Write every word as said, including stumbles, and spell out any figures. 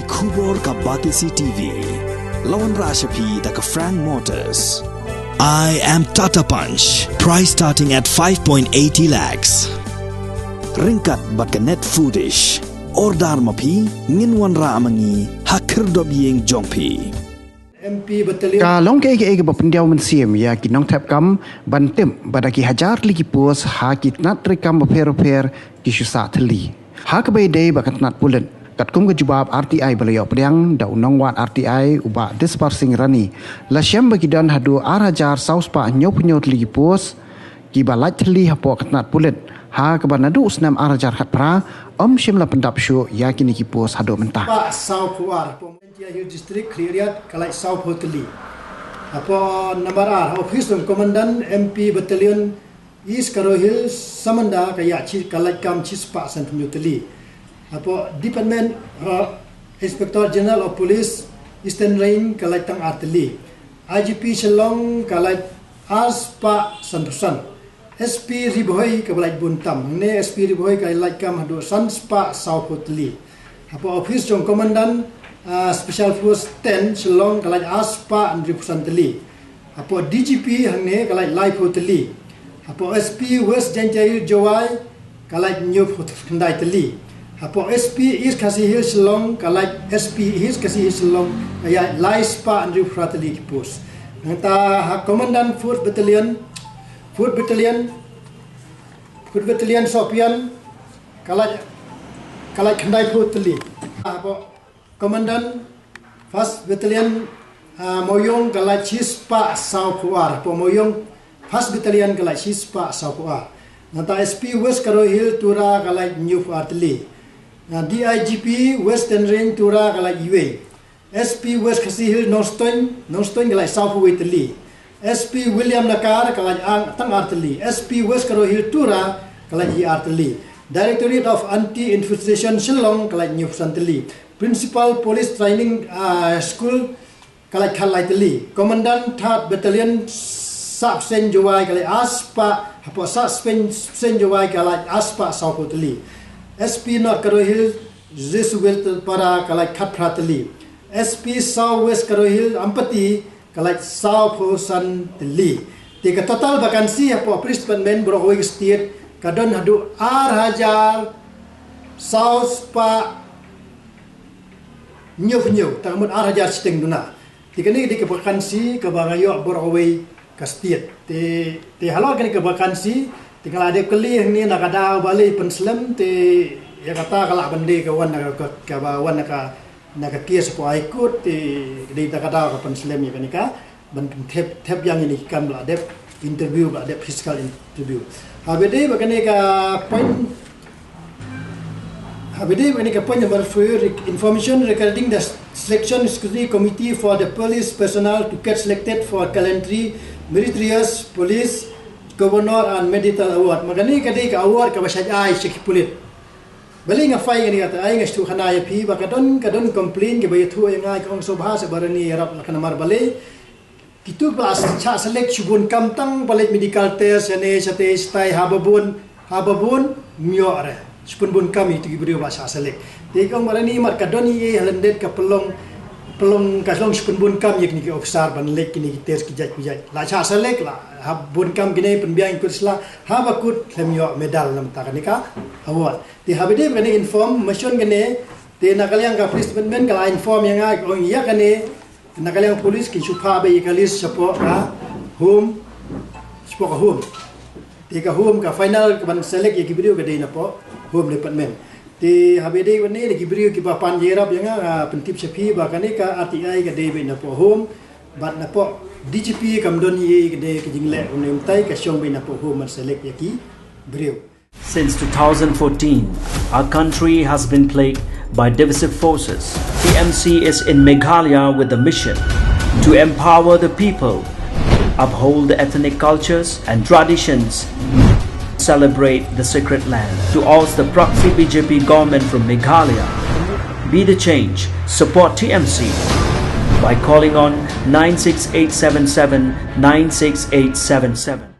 Khubor ka Batesi T V. La wanrah sha phi da ka Frank Motors. I am Tata Punch. Price starting at five point eighty lakhs. Ryngkat bad ka Net Foodish. Order ma phi, ngin wanrah ma ngi ha khyrdop ïing jong phi. M P Battalion. Ka long kaei kaei kaba pyndiaw mynsiem ïa ki nongthep kam ban tip ba da ki hajar tylli ki post ha ki tnat treikam bapher bapher ki shu sah thylli. Ha kaba ïadei bad ka tnat pulit, katkum ka jubab R T I ba la ïoh pdiang da u nongwad R T I u Bah Dispar Singh Rani, la shem ba ki don haduh ar hajar saw spah hynñiew phew hynñiew tylli ki post kiba lait thylli hapoh ka tnat pulit. Ha kaba naduh u snem ar hajar khatphra ym shym la pyndap shuh ïa kine ki post haduh mynta. Spah saw phew ar. Hapoh Jaintia Hills District, Khliehriat, ka lait saw phew tylli. Hapoh nambar ar, ha office jong Commandant M P Battalion East Garo Hills, Samanda, ka ïa shi, ka lait kam shi spah san phew hynñiew tylli. Hapoh Department, uh, Inspector General of Police, Eastern Range, ka lait tang ar tylli. I G P Shillong, ka lait ar spah san phew san. S P Ri Bhoi kaba lait bun tam. Hangne S P Ri Bhoi ka lait kam haduh san spah saw phew tylli. Hapoh office jong Commandant, ah, Special Force ten Shillong ka lait ar spah hynriew phew san tylli. Hapoh D G P hangne ka lait lai phew tylli. Hapoh S P West Jaintia Hills Jowai ka lait hynñiew phew khyndai tylli. Hapoh S P East Khasi Hills Shillong ka lait, S P East Khasi Hills Shillong ka ïa lai spah hynriew phew phra tylli ki post. Nangta ha Commandant Fourth Battalion, Fourth Battalion, Fourth Battalion Sohpian ka lait, ka lait khyndai phew tylli. Hapoh Commandant First Battalion, ah, Mawiong ka lait shi spah saw phew ar. Hapoh Mawiong First Battalion ka lait shi spah saw phew ar. Nangta S P West Garo Hills Tura ka lait hynñiew phew ar tylli. Na D I G P Western Range Tura ka lait iwei. S P West Khasi Hills Nongstoiñ, Nongstoiñ ka lait saw phew wei tylli. S P William Nakar ka lait ang tang ar tylli. S P West Garo Hills Tura ka lait i ar tylli. Directorate of Anti Infiltration Shillong ka lait hynñiew phew san tylli. Principal Police Training, ah, School ka lait khatlai tylli. Commandant Third Battalion Sub-Seiñ Jowai ka lait ar spah, hapoh Sub-Seiñ, Sub-Seiñ Jowai ka lait ar spah saw phew tylli. S P North Garo Hills Jesuit Para ka lait khatphra tylli. S P South West Garo Hills Ampati ka lait saw phew san tylli. Te ka total vacancy hapoh Police Department baroh kawei ka state ka don haduh ar hajar saw spah hynñiew phew hynñiew, tang mut ar hajar shiteng duna. Te kane ka dei ka vacancy kaba nga ïoh baroh kawei ka state. Te, te halor kane ka vacancy, te nga la dep kylli hangne na ka daw balei pynslem, te ïa kata ka lah ban dei ka wan na ka, kaba wan na ka, na ka case hapoh High Court, te dei na ka daw ka pynslem ïa kane ka ban thep, thep ïa kine ki kam ba la dep interview, ba la dep physical interview. Haba dei ba kane ka point, haba dei ba kane ka point number four, rec-, information regarding the selection scrutiny committee for the police personnel to get selected for gallantry, meritorious, police, governor and medal award. Ma kane ka dei ka award kaba shait ai sha ki pulit. Balei nga file kane kata, ai nga shu khana ïa phi ba ka don, ka don complain kiba ïathuh ïa nga, ka ong sngewbha sa ba rani ïarap la ka namar balei. Kitu ba la shah select shibun kam tang ba leit medical test, ïa ne, shate, shatai, haba bun, haba bun, ym ïoh re. Shibun bun kam ïa kitu ki briew ba la shah select. Te ka ong ba rani mat ka don ïa ha lyndet ka pynlong, pynlong ka long shibun bun kam ïa kine ki officer ban leit kine ki test ki jait ki jait. La shah select la, haba bun kam kine pynbiang kut sla, haba kut khlem ïoh medal namar kane ka award. Te haba dei kane information kane, te na ka liang ka police department ka la inform ïa nga, ong ïa kane, na ka liang police kin shu phah beit ïa ka list shapoh ka home, shapoh ka home. Te ka home ka final ka ban select ïa ki briew ka dei napoh home department. Te haba dei kane na ki briew kiba pan ïarap ïa nga, nga pyntip sha phi ba kane ka R T I ka dei beit napoh home, bad napoh D G P kam don ïa ka dei ka jingleh kumne, mynta ka shong beit napoh home ban select ïa ki briew. Since two thousand fourteen, our country has been plagued by divisive forces. T M C is in Meghalaya with the mission to empower the people, uphold the ethnic cultures and traditions, celebrate the sacred land. To oust the proxy B J P government from Meghalaya, be the change, support T M C by calling on nine six eight seven seven, nine six eight seven seven.